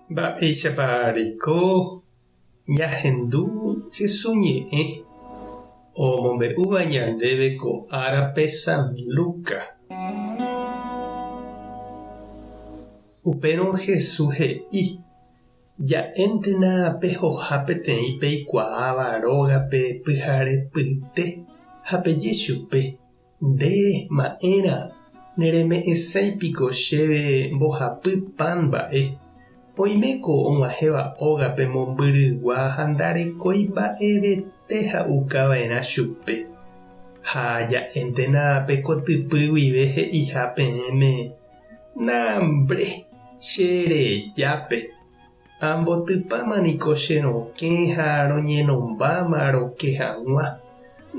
Mba'éichapa reiko ñahendu Hesu ñe'ẽ omombe'úva ñandéve ko árape San Luca? Upérõ Hesu he'i, Ja'éntena pehoha peteĩ peikuaáva rógape pyharepyte ha peje chupe, Nde, ma'érã, nereme'ẽsái piko chéve mbohapy pan mba'e? Oiméko og̃uahẽva ógape mombyrygua ha ndarekói mba'evete ha'uka va'erã chupe. Ha ja'éntena pe kotypy guive he'iha peẽme, Nambre, che rejápe. Ambotypáma niko che rokẽ ha roñenombáma roke hag̃ua,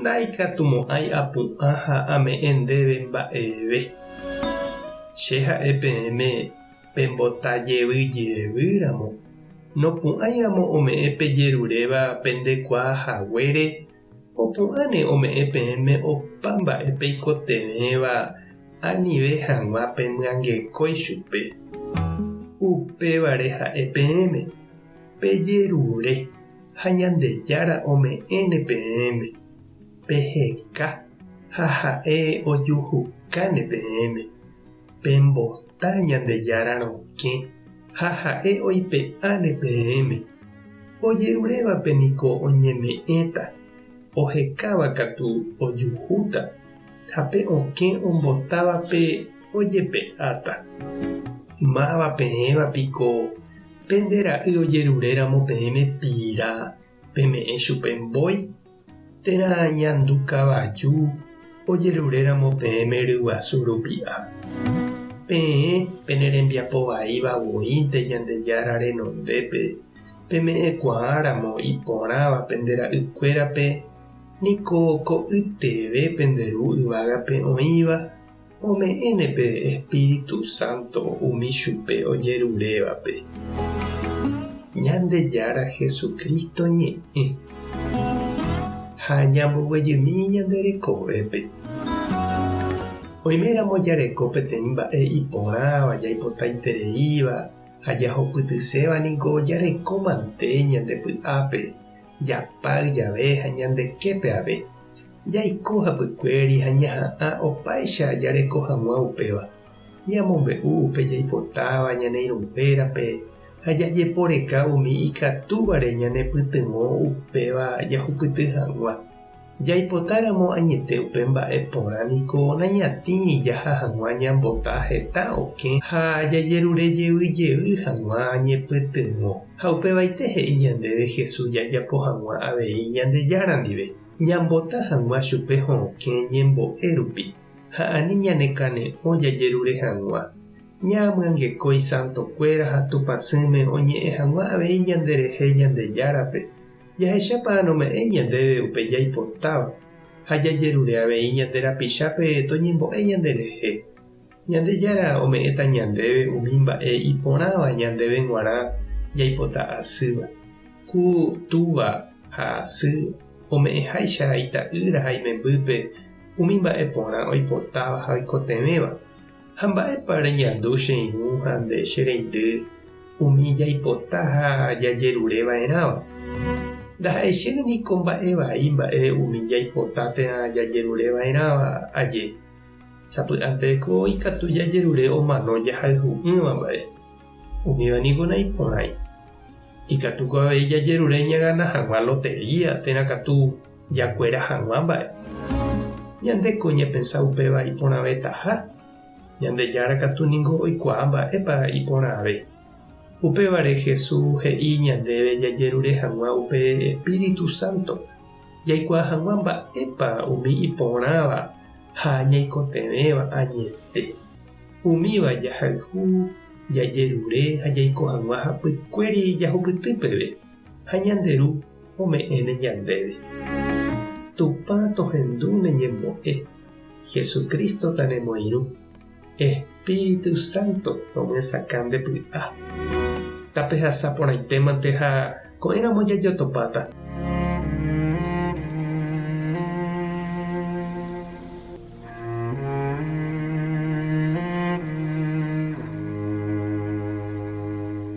ndaikatumo'ãi apu'ã ha ame'ẽ ndéve mba'eve. Che ha'e peẽme pembota jevy jevy ramo, nopu'ãi ramo ome'ẽ pejeruréva pendekuaa haguére, opu'ãne ome'ẽ peẽme opa mba'e peikotevẽva anive hag̃ua pemyangekói chupe. Upévare ha'e peẽme, Pejerure, ha Ñandejára ome'ẽne peẽme, peheka, ha ha'e ojuhukáne peẽme, pembota Ñandejára rokẽ, ha ha'e oipe'áne peẽme. Ojerurévape niko oñeme'ẽta, ohekáva katu ojuhúta, ha pe okẽ ombotávape ojepe'áta. Máva peẽva piko pende ra'y ojeruréramo peẽme pira peme'ẽ chupe mbói, térã ñandu kavaju ojeruréramo peẽme ryguasu rupi'a? Peẽ pene rembiapo vaíva voínte Ñandejára renondépe peme'ẽkuaáramo iporãva pende ra'ykuérape, niko ko'yteve pende Ru yvágape oĩva ome'ẽne pe Espíritu Santo umi chupe ojerurévape. Ñandejára Jesucristo ñe'ẽ ha ñamboguejymi ñande rekovépe. Oiméramo jareko peteĩ mba'e iporãva jaipotaitereíva ha jahupytyséva niko jareko mante ñande py'ápe, japáy jave ha ñande képe ave. Jaiko hapykuéri ha ñaha'ã opáicha jareko hag̃ua upéva. Ñamombe'u upe jaipotáva ñane irũnguérape ha jajeporeka umi ikatúvare ñanepytyvõ upéva jahupyty hag̃ua. Jaipotáramo añete upe mba'e porã niko nañatĩri jaha hag̃ua ñambota heta okẽ ha jajerure jey jey hag̃ua ñepytyvõ. Ha upevaite he'i ñandéve Jesús jajapo hag̃ua avei Ñandejára ndive, ñambota hag̃ua chupe hokẽ ñembo'e rupi ha ani ñanekane'õ jajerure hag̃ua. Ñamyangekói santokuéra ha Tupãsýme oñe'ẽ hag̃ua avei ñanderehe Ñandejárape. Jahechápa nome'ẽi ñandéve upe jaipotáva ha jajerure avei ñande rapichápe toñembo'e ñanderehe. Ñandejára ome'ẽta ñandéve umi mba'e iporãva ñandéve g̃uarã jaipota asýva. Ku túva ha sy ome'ẽháicha ita'ýra ha imembýpe umi mba'e porã oipotáva ha oikotevẽva. Ha mba'épa reñandu che irũ ha nde che reindy umi jaipota ha jajerure va'erãva? Ndaha'eichéne niko mba'e vai mba'e umi jaipota térã jajerure va'erãva aje. Sapy'ánte ko ikatu jajerure omano jahayhu'ỹva mba'e. Umíva niko naiporãi. Ikatúko avei jajerure ñagana hag̃ua lotería térã katu jakuera hag̃ua mba'e. Ñandéko ñapensa upéva iporãvetaha, Ñandejára katu ningo oikuaa mba'épa iporãve. Upévare Jesús he'i ñandéve jajerure hag̃ua upe espíritu sánto, jaikuaa hag̃ua mba'épa umi iporãva ha ñaikotevẽva añete. Umíva jahayhu, jajerure ha jaiko hag̃ua hapykuéri jahupyty peve, ha ñande Ru ome'ẽne ñandéve. Tupã tohendu ne ñembo'e, Jesucristo tanemoirũ, Espíritu Santo tomyesakã nde py'a. Tapehasa porãitémante ha ko'ẽramo jajotopáta.